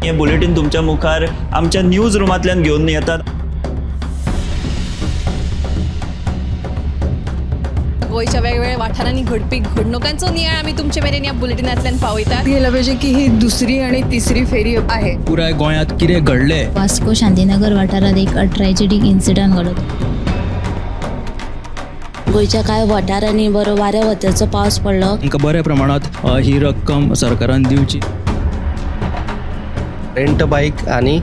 हें बुलेटीन तुमच्या मुखार आमच्या न्यूज रुमांतल्यान घेवन येतात. गोंयच्या वेगवेगळ्या वाठारांनी घडपी घडणुकांचो नियाळ आमी तुमचे मेरेन ह्या बुलेटिनांतल्यान पावयतात. गेलं पाहिजे की ही दुसरी आणि तिसरी फेरी आहे. पुराय गोंयांत कितें घडलें. वास्को शांतीनगर वाठारात एक ट्रॅजेडीक इन्सिडंट घडलो. गोंयच्या कांय वाठारांनी बरो वाऱ्या वताचो पावस पडलो. तांकां बऱ्या प्रमाणांत ही रक्कम सरकारान दिवची. रेंट बायक आनी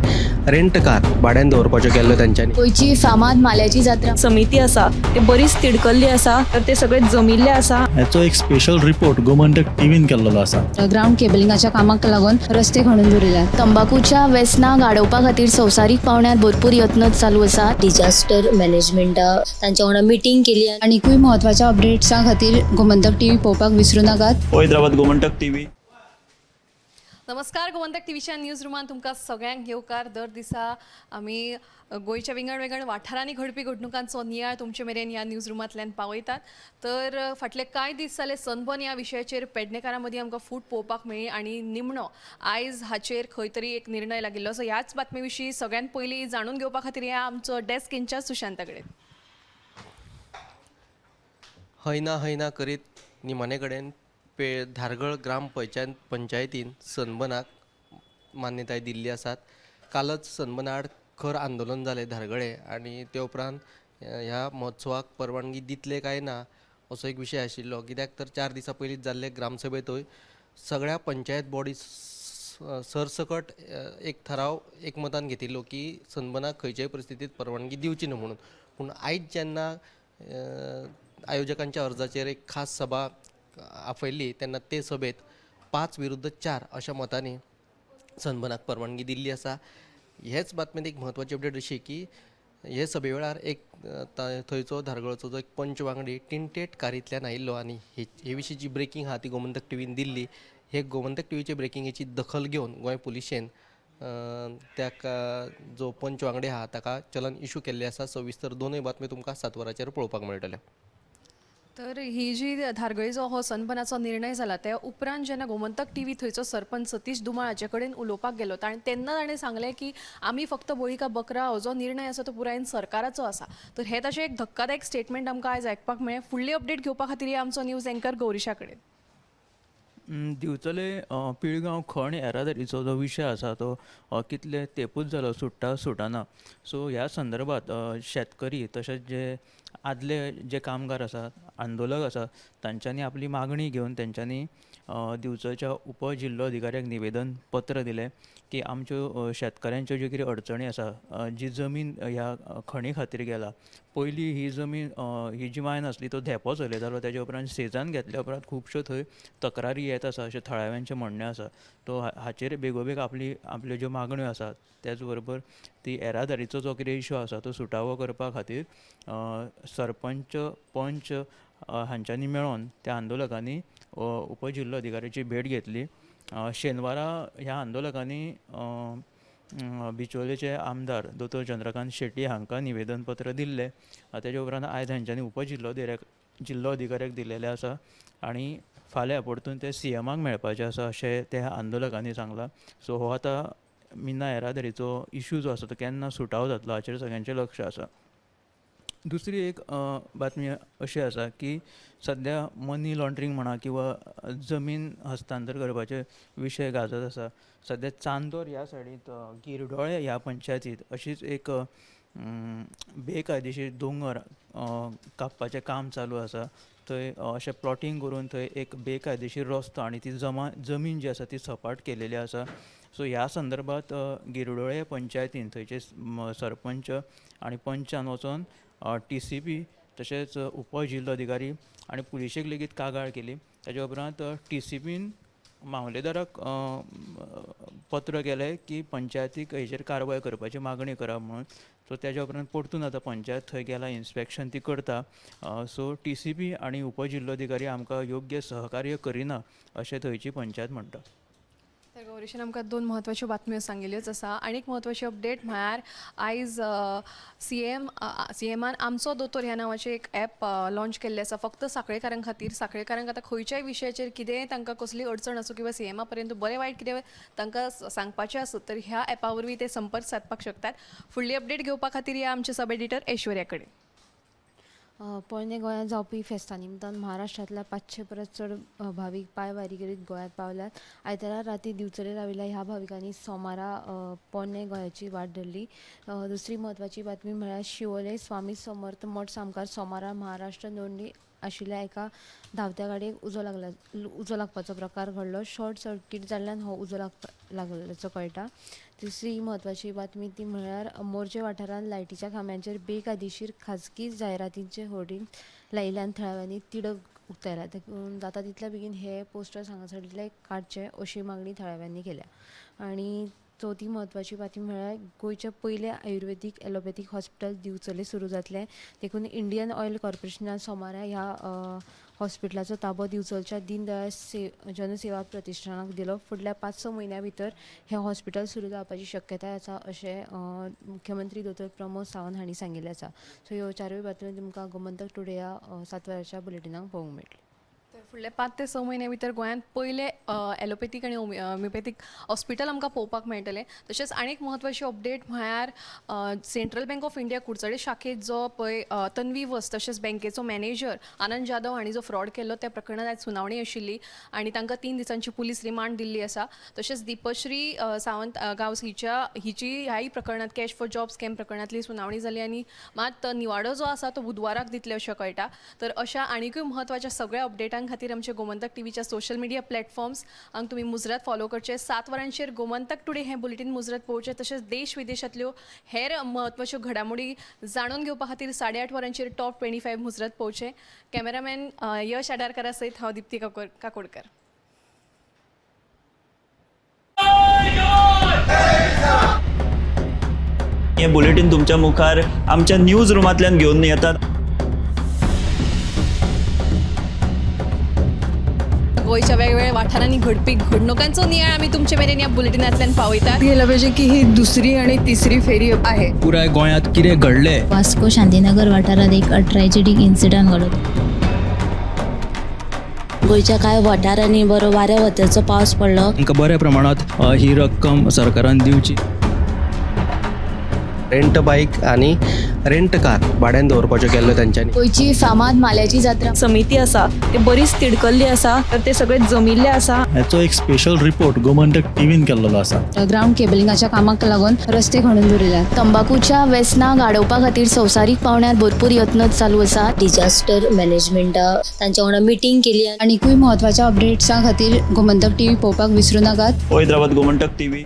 रेंट कार भाड्यान दवरपाच्यो केल्ल्यो तेंच्यांनी. गोंयची फामाद माल्याची जात्रा. समिती आसा ते बरीच तिडकल्ली आसा, तर ते सगळे जमिल्ले आसा. हाचो एक स्पेशल रिपोर्ट गोमंतक टीव्हीन केल्लो आसा. ग्राउंड केबलिंगाच्या कामाक लागून रस्ते खणून दवरिल्यात. तंबाकूच्या वेसनाक आडोवपा खातीर संवसारीक पावंड्यार भरपूर यत्न चालू आसा. डिजास्टर मॅनेजमेंटा तांच्या वांगडा मिटींग केली. आनीकूय म्हत्वाच्या अपडेट्सां खातीर गोमंतक टीव्ही पळोवपाक विसरूं नाकात. पळयत रावात गोमंतक टीव्ही. नमस्कार, गोमंतक टीव्हीच्या न्यूज रुमान तुमकां सगळ्यांक येवकार. दर दिसा आमी गोंयच्या विंगड विंगड वाठारांनी घडपी घडणुकांचो नियाळ तुमचे मेरेन ह्या न्यूज रुमांतल्यान पावयतात. तर फाटले कांय दीस जाले सनबर्न ह्या विशयाचेर पेडणेकारां मदीं आमकां फूट पळोवपाक मेळ्ळी आनी निमणो आयज हाचेर खंय तरी एक निर्णय लागिल्लो. सो ह्याच बातमे विशीं सगळ्यांत पयलीं जाणून घेवपा खातीर ह्या आमचो डेस्क इन्चार्ज सुशांता कडेन. हय ना हय ना करीत निमाणे कडेन पे धारगळ ग्राम पंचायतीन सनबनाक मान्यताय दिल्ली आसात. कालच सनबना आड खर आंदोलन जालें धारगळे आनी ते उपरांत ह्या महोत्सवाक परवानगी दितले काय ना असो एक विशय आशिल्लो. कित्याक तर 4 दिसां पयलींच जाल्ले ग्रामसभेंतूय सगळ्या पंचायत बॉडी सरसकट एक थाराव एकमतान घेतिल्लो की सनबनाक खंयच्याय परिस्थितींत परवानगी दिवची न्हू म्हणून. पूण आयज जेन्ना आयोजकांच्या अर्जाचेर एक खास सभा आपयल्ली तेन्ना ते सभेंत 5-4 अशा मतांनी सनबनाक परवानगी दिल्ली आसा. हेच बातमेंत एक म्हत्वाची अपडेट अशी की हे सभे वेळार एक थंयचो धारगळचो जो एक पंच वांगडी टिंटेट कारींतल्यान आयिल्लो आनी हे विशीं जी ब्रेकींग आहा ती गोमंतक टीव्हीन दिल्ली. हे गोमंतक टीव्हीचे ब्रेकिंगेची दखल घेवन गोंय पुलिशेन त्या जो पंच वांगडी आहा ताका चलन इशू केल्लें आसा. सविस्तर दोनूय बातम्यो तुमकां 7 वरांचेर पळोवपाक मेळटल्यो. तर ही जी धारगळीचो हो सनबनाचो निर्णय जाला त्या उपरांत जेन्ना गोमंतक टीव्ही थंयचो सरपंच सतीश दुमाळ हाचे कडेन उलोवपाक गेलो आनी तेन्ना ताणें सांगलें की आमी फक्त बळी का बकरा हो जो निर्णय आसा तो पुरायेन सरकाराचो आसा. तर हें ताचें एक धक्कादायक स्टेटमेंट आमकां आयज आयकपाक मेळ्ळें. फुडली अपडेट घेवपा खातीर आमचो न्यूज एंकर गौरीशा कडेन. दिवचले पिळगांव खण येरादारीचो जो विशय आसा तो कितले तेंपूच जालो सुट्टा सुटना. सो ह्या संदर्भात शेतकरी तशेंच जे आदले जे कामगार आसात, आंदोलक आसात, तांच्यांनी आपली मागणी घेवन तेंच्यांनी दिवचलच्या उप जिल्लो अधिकाऱ्याक निवेदन पत्र दिलें की आमच्यो शेतकऱ्यांच्यो ज्यो कितें अडचणी आसा, जी जमीन ह्या खणी खातीर गेला, पयलीं ही जमीन ही जी मायन आसली तो धेंपो चलयतालो, तेज्या उपरांत सेजान घेतल्या उपरांत खुबश्यो थंय तक्रारी येत आसा अशें थळाव्यांचें म्हणणें आसा. तो हाचेर बेगोबेग आपल्यो ज्यो मागण्यो आसात त्याच बरोबर ती येरादारीचो जो कितें इशू आसा तो सुटावो करपा खातीर सरपंच पंच हांच्यांनी मेळोन त्या आंदोलकांनी उप जिल्लो अधिकाऱ्याची भेट घेतली. शेनवारा ह्या आंदोलकांनी बिचोलेचे आमदार दोतोर चंद्रकांत शेट्टी हांकां निवेदन पत्र दिल्लें. तेज्या उपरांत आयज हांच्यांनी उप जिल्लो अधिकाऱ्याक दिलेलें आसा आनी फाल्यां परतून ते सीएमाक मेळपाचें आसा अशें त्या आंदोलकांनी सांगलां. सो हो आतां मिना येरादारीचो इशू जो आसा तो केन्ना सुटावो जातलो हाचेर सगळ्यांचें लक्ष आसा. दुसरी एक बातमी अशी आसा की सद्या मनी लॉन्ड्रींग म्हणा किंवा जमीन हस्तांतर करपाचे विशय गाजत आसा. सद्या चांदोर ह्या सायडींत गिरडोळे ह्या पंचायतीत अशीच एक बेकायदेशीर दोंगर कापपाचें काम चालू आसा. थंय अशें प्लॉटींग करून थंय एक बेकायदेशीर रस्तो आनी ती जमीन जी आसा ती सपाट केलेली आसा. सो ह्या संदर्भात गिरडोळे पंचायतीन थंयचे सरपंच आनी पंचान वचोन TCP तशेंच उप जिल्लो अधिकारी आनी पुलिशेक लेगीत कागाळ केली. ताच्या उपरांत TCPन मामलेदाराक पत्र केलें की पंचायतीक हेचेर कारवाय करपाची मागणी करा म्हणून. सो तेज्या उपरांत परतून आतां पंचायत थंय गेला, इन्स्पेक्शन ती करता. सो TCP आनी उप जिल्लो अधिकारी आमकां योग्य सहकार्य करिना अशें थंयची पंचायत म्हणटा. तर गौरीशान आमकां दोन म्हत्वाच्यो बातम्यो सांगिल्ल्योच आसा. आनी एक म्हत्वाची अपडेट म्हळ्यार आयज सीएमान आमचो दोतोर ह्या नांवाचें एक एप लॉन्च केल्लें आसा फक्त सांखळेकारां खातीर. सांखळेकारांक आतां खंयच्याय विशयाचेर कितेंय तांकां कसली अडचण आसूं किंवा सीएमा पर्यंत बरें वायट कितें तांकां सांगपाचें आसत तर ह्या एपा वरवीं ते संपर्क सादपाक शकतात. फुडली अपडेट घेवपा खातीर या आमचे सब एडिटर ऐश्वर्या कडेन. पोरणे गोंयांत जावपी फेस्ता निमतान महाराष्ट्रांतल्या 500 परस चड भावीक पांयवारी करीत गोंयांत पावल्यात. आयतारा राती दिवचले राविल्ल्या ह्या भाविकांनी सोमारा पोरणे गोंयाची वाट धरली. दुसरी म्हत्वाची बातमी म्हळ्यार शिवोले स्वामी समर्थ मठ सामकार सोमारा महाराष्ट्र नोंदणी आशिल्ल्या एका धांवत्या गाडयेक उजो लागपाचो प्रकार घडलो. शॉर्ट सर्कीट जाल्ल्यान हो उजो लागल्याचो कळटा. तिसरी म्हत्वाची बातमी ती म्हळ्यार मोरजे वाठारांत लायटीच्या खांब्यांचेर बेकायदेशीर खाजगी जायरातींचे होर्डिंग लायिल्ल्यान थळाव्यांनी तिडक उक्तायल्या. देखून जाता तितल्या बेगीन हे पोस्टर्स हांगासरले काडचे अशी मागणी थळाव्यांनी केल्या. आनी चवथी म्हत्वाची बातमी म्हळ्यार गोंयचें पयलें आयुर्वेदीक एलोपॅथीक हॉस्पिटल दिवचले सुरू जातलें. देखून इंडियन ऑयल कॉर्पोरेशनान सोमारा ह्या हॉस्पिटलाचो ताबो दिवचलच्या दीनदयाळ जनसेवा प्रतिश्ठानाक दिलो. फुडल्या 5-6 म्हयन्या भितर हें हॉस्पिटल सुरू जावपाची शक्यताय आसा अशें मुख्यमंत्री दोतोर प्रमोद सावंत हांणी सांगिल्लें आसा. सो ह्यो चारूय बातम्यो तुमकां गोमंतक टुडे ह्या 7 वरांच्या बुलेटिनाक पळोवंक मेळटल्यो. तर फुडले 5 ते 6 म्हयन्या भितर गोंयांत पयले एलोपॅथीक आनी होमिओपॅथीक हॉस्पिटल आमकां पळोवपाक मेळटलें. तशेंच आनी एक म्हत्वाची अपडेट म्हळ्यार सेंट्रल बँक ऑफ इंडिया कुडचडे शाखेंत जो पळय तन्वी वस तशेंच बँकेचो मॅनेजर आनंद जाधव हांणी जो फ्रॉड केल्लो त्या प्रकरणांत आयज सुनावणी आशिल्ली आनी तांकां 3 दिसांची पुलीस रिमांड दिल्ली आसा. तशेंच दीपश्री सावंत गांवस हिची ह्याय प्रकरणांत कॅश फॉर जॉब स्कॅम प्रकरणांतली सुनावणी जाली आनी मात निवाडो जो आसा तो बुधवाराक दितले अशें कळटा. तर अशा आनीकूय म्हत्वाच्या सगळ्या अपडेटां खातीर आमचे गोमंतक टीव्हीच्या सोशल मिडिया प्लॅटफॉर्म्स हांगा तुमी मुजरत फॉलो करचे. 7 वरांचेर गोमंतक टुडे हें बुलेटीन मुजरत पळोवचें. तशेंच देश विदेशांतल्यो हेर म्हत्वाच्यो घडामोडी जाणून घेवपा खातीर 8:30 वरांचेर टॉप 25 मुजरत पळोवचें. कॅमेरामॅन यश आडारकरा सयत हांव दीप्ती काकोडकर. हें बुलेटीन तुमच्या मुखार आमच्या न्यूज रुमांतल्यान घेवन येतात. गोंयच्या वेगवेगळ्या वाठारांनी घडपी घडणुकांचो नियाळ आमी तुमचे मेरेन ह्या बुलेटिनांतल्यान पावयतात. गेलं पाहिजे की ही दुसरी आणि तिसरी फेरी आहे. पुराय गोंयांत कितें घडलें वास्को शांतीनगर वाठारांत एक ट्रॅजेडीक इन्सिडंट घडलो. गोंयच्या कांय वाठारांनी बरो वाऱ्या वताचो पावस पडलो. तांकां बऱ्या प्रमाणांत ही रक्कम सरकारान दिवची. रेंट बायक आनी रेंट कार भाड्यान दवरपाच्यो केल्ल्यो तेंच्यांनी. गोंयची फामाद म्हाल्याची जात्रा समिती आसा ते बरीच तिडकल्ली आसा. तर ते सगळे जमिल्ले आसा. हाचो एक स्पेशल रिपोर्ट गोमंतक टीव्हीन केल्लो आसा. ग्रावंड केबलिंगाच्या कामाक लागून रस्ते खणून दवरिल्यात. तंबाखूच्या वेसनाक आडोवपा खातीर संवसारीक पावंड्यार भरपूर यत्न चालू आसा. डिजास्टर मॅनेजमेंटा तांच्या वांगडा मिटींग केली. आनीकूय म्हत्वाच्या अपडेट्सां खातीर गोमंतक टीव्ही पळोवपाक विसरूं नाकात. पळयत रावात गोमंतक टीव्ही.